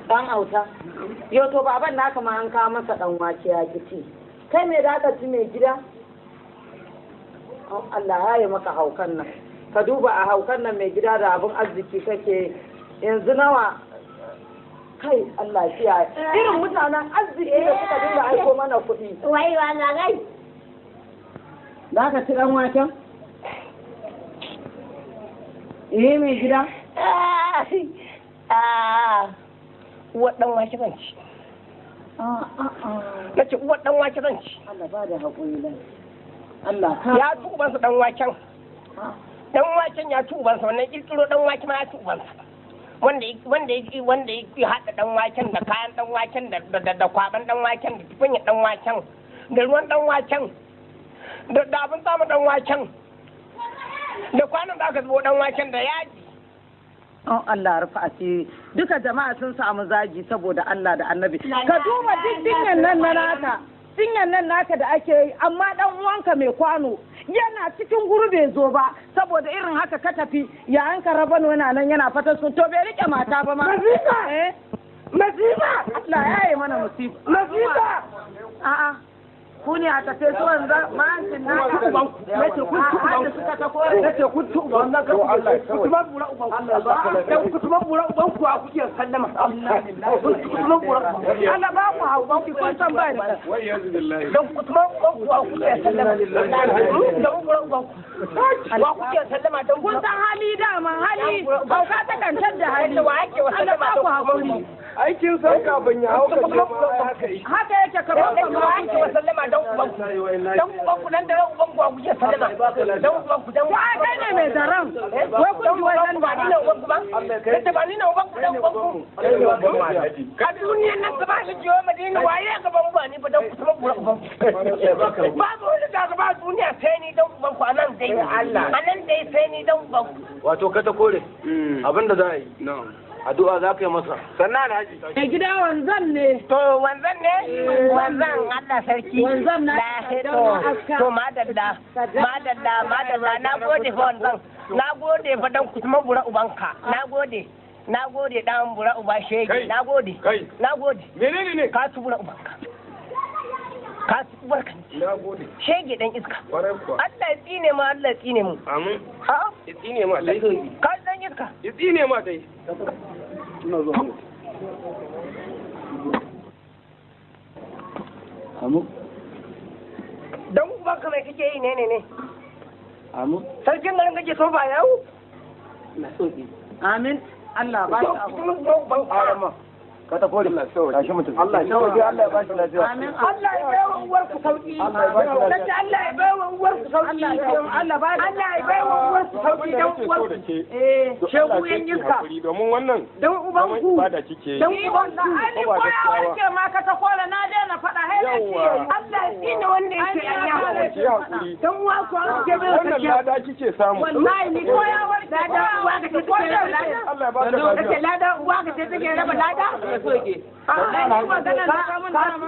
Dan auta. Yau to baban naka ma an kawo masa dan wake ya kici. Kai me da ka ci mai gida? Allah ya yi maka haukan nan. Ka duba a haukan nan mai gida da abin arziki kake yanzu nawa kai Allah kiyaye. Irin mutanen arziki da suka dinga aiko mana kuɗi. Wai wa na gai. Za ka ci dan waken? Eh mai gida? Uwar dan wake zan ci. Na ce uwar dan wake zan ci. Allah ba da haƙuri lan. Allah ka. Ya ci ubansa dan waken. Dan waken ya ci ubansa, wannan kirkiro dan wake ma ya ci ubansa. Wanda ya haɗa dan waken da kayan dan waken da kwaban dan waken da tukunya dan waken da ruwan dan waken da abin samun dan waken da kwanan da aka zubo dan waken da yaji. Oh Allah rufa asiri, duka jama'a sun samu zagi saboda Allah da Annabi. Ka duba duk dinyan nan na naka, dinyan nan naka da ake yi, amma dan uwanka mai kwano yana cikin guri bai zo ba saboda irin haka ka tafi yayan ka rabano yana nan yana fatan sun to bai rike mata ba ma. Masifa! Masifa! Allah ya yi mana musiba. Masifa! A'a. Ku ne a tafe su wanzu ma'ancin na nace kun ci uban suka ta kore. Nace kun ci uban kutuban bura uban dan kutuban bura uban ku a kuke sallama kutuban bura Allah ba ku hauban ku kun san ba da dan kutuban uban ku a kuke sallama dan bura uban ku wa kuke sallama dan kun san hali dama hali hauka ta kantar da hali wa ake wa Allah ba ku hakuri. Aikin san kafin ya hauka ce ma haka yi. Haka yake kamar wa ake wa sallama dan uban ku dan uban ku dan da uban ku a kuke sallama dan uban ku dan Wa kai ne mai zaran wai kun ji wannan ba ni ne uban ku ba kace ba ni ne uban ku dan uban ku ka duniyan nan gaba ni jiyo Madina waye gaban ba ni ba dan ku uban uban babu wani da gaba duniya sai ni dan uban ku anan dai Allah anan dai sai ni dan uban ku. Wato ka ta kore abinda za a yi addu'a za ka yi masa. Sannan Alhaji. Mai gida wanzan ne. To wanzan ne? Wanzan Allah sarki. Wanzan na to madalla madalla madalla na gode fa wanzan. Na gode fa dan kuma bura ubanka. Na gode. Na gode dan bura uba shege. Na gode. Na gode. Menene ne? Ka ci bura ubanka. Ka ci ubarka. Na gode. Shege dan iska. Kwarai kuwa. Allah ya tsine mu, Allah ya tsine mu. Amin. Ha? Ya tsine ma dai. Ka dan iska. Ya tsine ma dai. Ina zuwa. Amu. Dan ubanka mai kake yi ne ne ne. Amu. Sarkin garin kake so ba yawo? Na soki. Amin. Allah ba shi abu. Ka ta kore. Tashi mutum. Allah ya sauke, Allah ya ba shi lafiya. Amin. Allah ya baiwa uwar ku sauki. Allah ya ba shi lafiya. Nace Allah ya baiwa uwar ku sauki. Allah ba Allah ya baiwa uwar ku sauki dan uwar ku. Eh. Shegu yan iska. Domin wannan Dan uban ku. ibada kike yi. Dan uban ku. Ai ni ko ya warke ma ka ta kore na daina faɗa hai da Yawwa. Allah ya tsine wanda yake Ai, Ki hakuri. Dan uwa ku an ke bai Wannan lada kike samu. Wallahi ni ko ya warke Lada uwa ka ce take raba lada. Allah ya ba ka lafiya. Kace lada uwa ka ce take raba lada. Ai ni maganar da ka mun dama.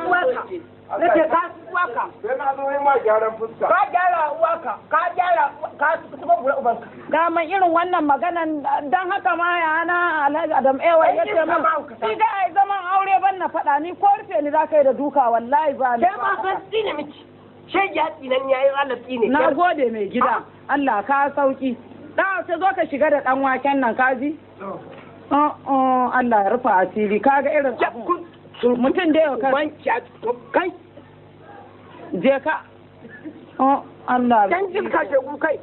Nace ka uwa ka. Sai na zo yi ma gyaran fuska. Ka gyara uwa ka. Ka gyara ka kuma bura ubanka. Daman irin wannan maganan dan haka ma yana Alhaji Adam Ewa ya ce min ni da ai zaman aure ban na faɗa ni ko rufe ni za ka yi da duka wallahi ba ni. Sai ma san tsine miki. Shege ya tsinan yayin Allah tsine. Na gode mai gida Allah ka sauki. Da sai zo ka shiga da dan waken nan kaji. Oh Allah ya rufa asiri kaga irin abun. Mutum da yau Wanki a kai. je ka. Oh Allah. Dan jin ka shegu kai.